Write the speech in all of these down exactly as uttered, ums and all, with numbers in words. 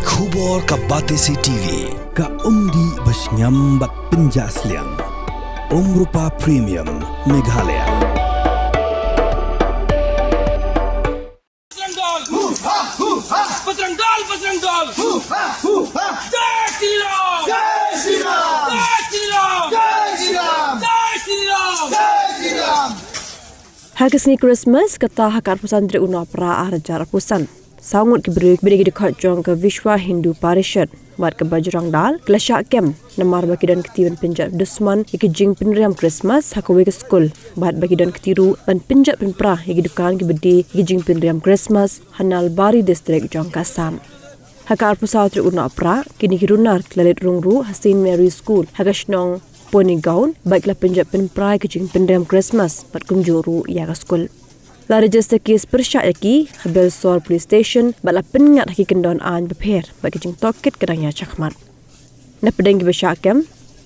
Khubor ka Batesi T V, ka umdih ba shngiam bad pynjah sliang. Umrupa Premium, Meghalaya. Bajrang Dal! Bajrang Dal, Bajrang Dal! Jai Shri Ram! Jai Shri Ram! Jai Shri Ram! Jai Shri Ram! Jai Shri Ram! Jai Shri Ram! Ha ka sngi Christmas, kata ha ka arphew san tarik u Nohprah ar hajar arphew san, saw ngut ki briew kiba dei ki dkhot jong ka Vishwa Hindu Parishad bad ka Bajrang Dal ki la shah kem namar ba ki don kti ban pynjot dusmon ïa ki jingpynriam Christmas ha kawei ka skul bad ba ki don kti ruh ban pynjot pynpra ïa ki dukan kiba die ïa ki jingpynriam Christmas ha Nalbari District jong ka Assam. Ha ka arphew saw tarik u Nohprah, kine ki runar ki la leit rung ruh ha Saint Mary School ha ka shnong Ponigaon bad ki la pynjot pynpra ïa ki jingpynriam Christmas bad kumjuh ruh ïa ka skul. La register case pyrshah ïa ki ha Belsor Police Station bad la pynngat ha ki kyndon aiñ bapher bad ki jingtohkit ka dang ïaid shakhmat. Na pdeng kiba shah kem,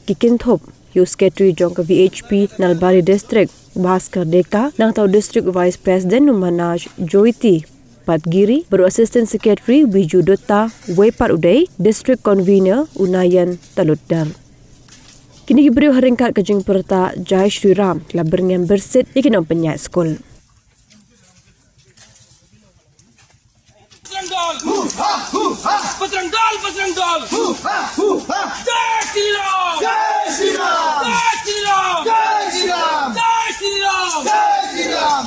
ki kynthup ïa u Secretary jong ka V H P Nalbari District, Bhaskar Deka, nangta u District Vice President u Manoj Jyotipadgiri bad u Assistant Secretary Biju Dutta, wei pat u dei District Convener u Nayan Talukdar. Kine ki briew ha ryngkat ka jingpyrta Jai Shri Ram ki la byrngem byrsit ïa ki nongpynïaid skul. Bajrang Dal! Bajrang Dal, Bajrang Dal! Jai Shri Ram! Jai Shri Ram! Jai Shri Ram! Jai Shri Ram! Jai Shri Ram!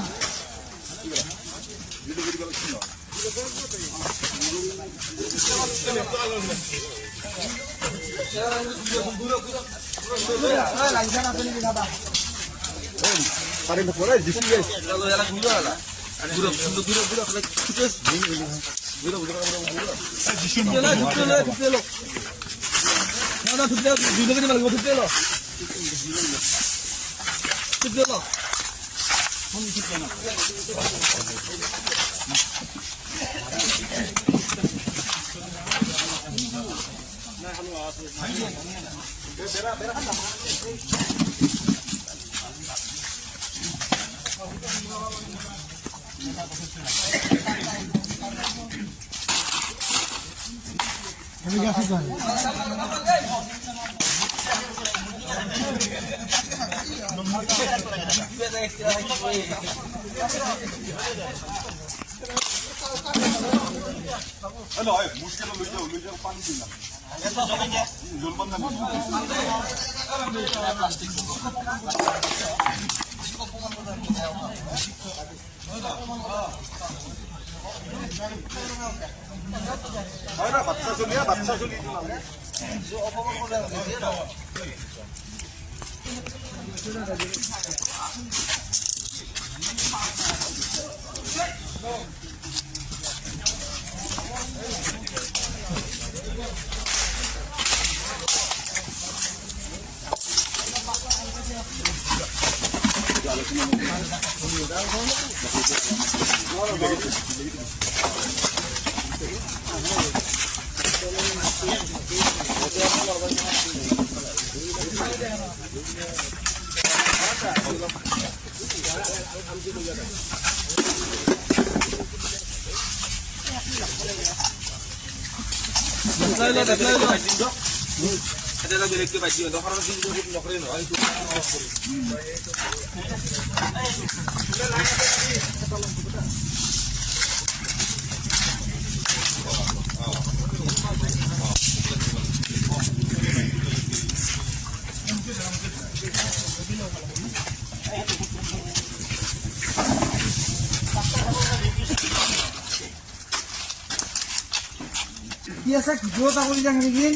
Iya, sa video ta ko yang rigin.